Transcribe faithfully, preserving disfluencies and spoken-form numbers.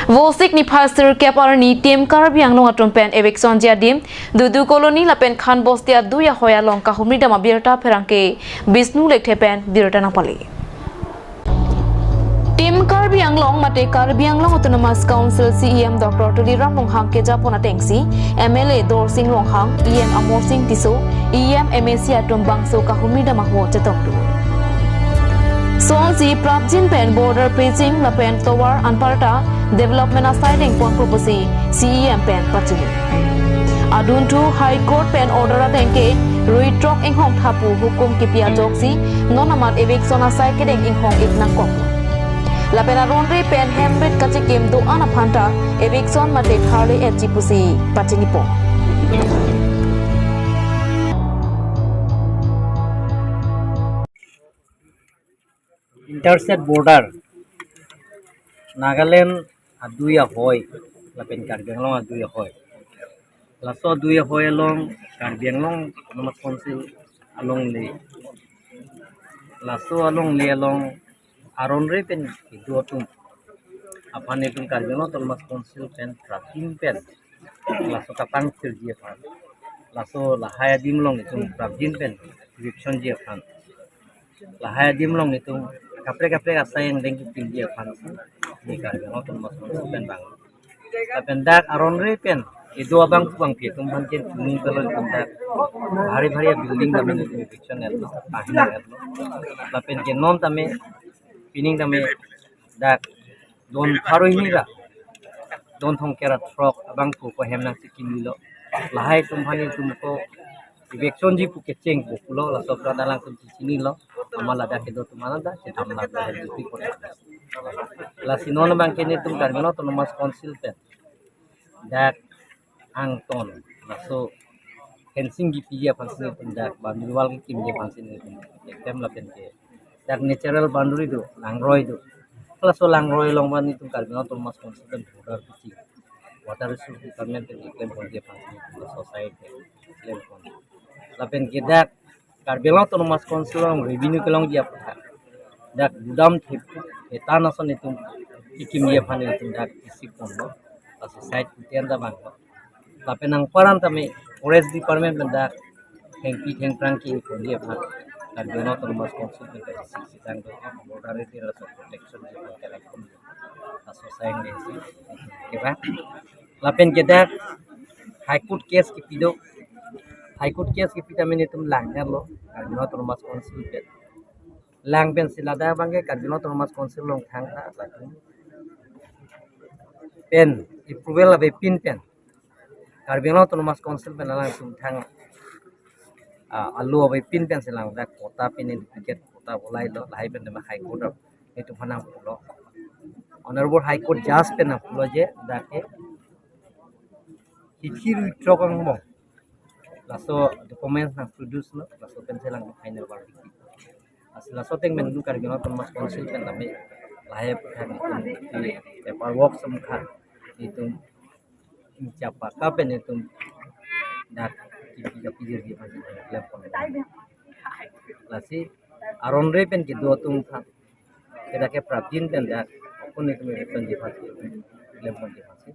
Vosik niphai sirkep arni Team Karbi Anglong atum pen eviction ji adim, Dudu Colony lapen Khan Bosti adui ahoi along kahumri dam abirta pherangke Bishnu Lekthe pen birta nangpale. Team Karbi Anglong mate Karbi Anglong Autonomous Council C E M Doctor Tuliram Ronghang kejapon atengsi M L A Dorsing Ronghang, E M Amarsing Tisso, E M, M A C atum bangso kahumri dam ahut chetongdun. Sonsi prapjin pen border bridging lapen tovar anparta development asai dengponpo pusi C E M pen pachini. Adunthu High Court pen order ateng ke rui throk inghong tha pu hukum kipi ajoksi non amat eviction asai kedeng inghong ik nangkok. Lapen aron re pen hem rit kachikim do-an aphan ta eviction mate tharle etji pusi pachinipo. Interstate border, Nagaland adui ahoi lapen Karbi Anglong adui ahoi. Laso adui ahoi along Karbi Anglong Autonomous Council alongle, laso alongle along aron re pen kedo atum aphan itum Karbi Anglong Autonomous Council pen prapjin pen laso kapangthirji aphan, laso lahai adim along itum prapjin pen eviction ji aphan, lahai adim along itum kaprek kaprek asai angdeng kipinji aphan si ne Karbi Anglong Autonomous Council pen bang. Lapen dak aron re pen kedo abang pu abang pi atum aphan ken kuning kalon itum dak bhari bhari building dam itum eviction etlo, tahin etlo. Lapen ke non tame pining tame dak don pharo hini ra don thomkep ra throk abang pu ko hem nangchikim lo. Lahai atum aphan itum ko eviction ji pu kecheng pu pulo, laso apran alang atum chechinilo. Amat ladak kedo atum aphan dak kedam la ko hem ji pi ko. Lasi non abang ke netum Karbi Anglong Autonomous Council pen dak angton, laso fencing kipiji aphan si netum dak boundary wall kekimji aphan si netum eklem lapen ke dak natural boundary do, langroi do. Laso langroi along abang netum Karbi Anglong Autonomous Council pen border kisi, Water Resource Department pen eklem ponji aphan si netum laso side eklem pon. Lapen ke dak Karbi Anglong Autonomous Council along revenue kelongji aphan dak gudam thep etan ason itum kekimji aphan itum dak isi ponlo. Laso side kutian ta bang. Lapen anparta tame Forest Department pen dak thengpi thengphrang keponji aphan Karbi Anglong Autonomous Council pen dak isi sitang do, border area laso protection ji aphan kelak pon. Laso asai angdeng si keba. Lapen ke dak High Court case kipi do. High Court case kipi tame netum lang herlo Karbi Anglong Autonomous Council pen. Lang pen si ladak abang ke Karbi Anglong Autonomous Council along thangta latum pen approval avepin pen Karbi Anglong Autonomous Council pen alangtum thang, ah, alo avepin pen si lang dak patta pen duplicate patta bolailo, lahai pen tema High Court netum aphan nangpulo. Honorable High Court Judge pen nangpulo je dak ke hithi rui throk angbong laso documents nangproduce lo, laso pen si lang final verdict. Lasi laso ateng pen netum Karbi Anglong Autonomous Council pen tame lahai aphan itum paperwork sumkha itum chapaka pen itum dak kipi kapi jirji aphan itum klem pon. Lasi aron re pen kedo atum aphan ke dak ke prapjin pen dak akun itum eviction ji aphan klem ponji aphan si.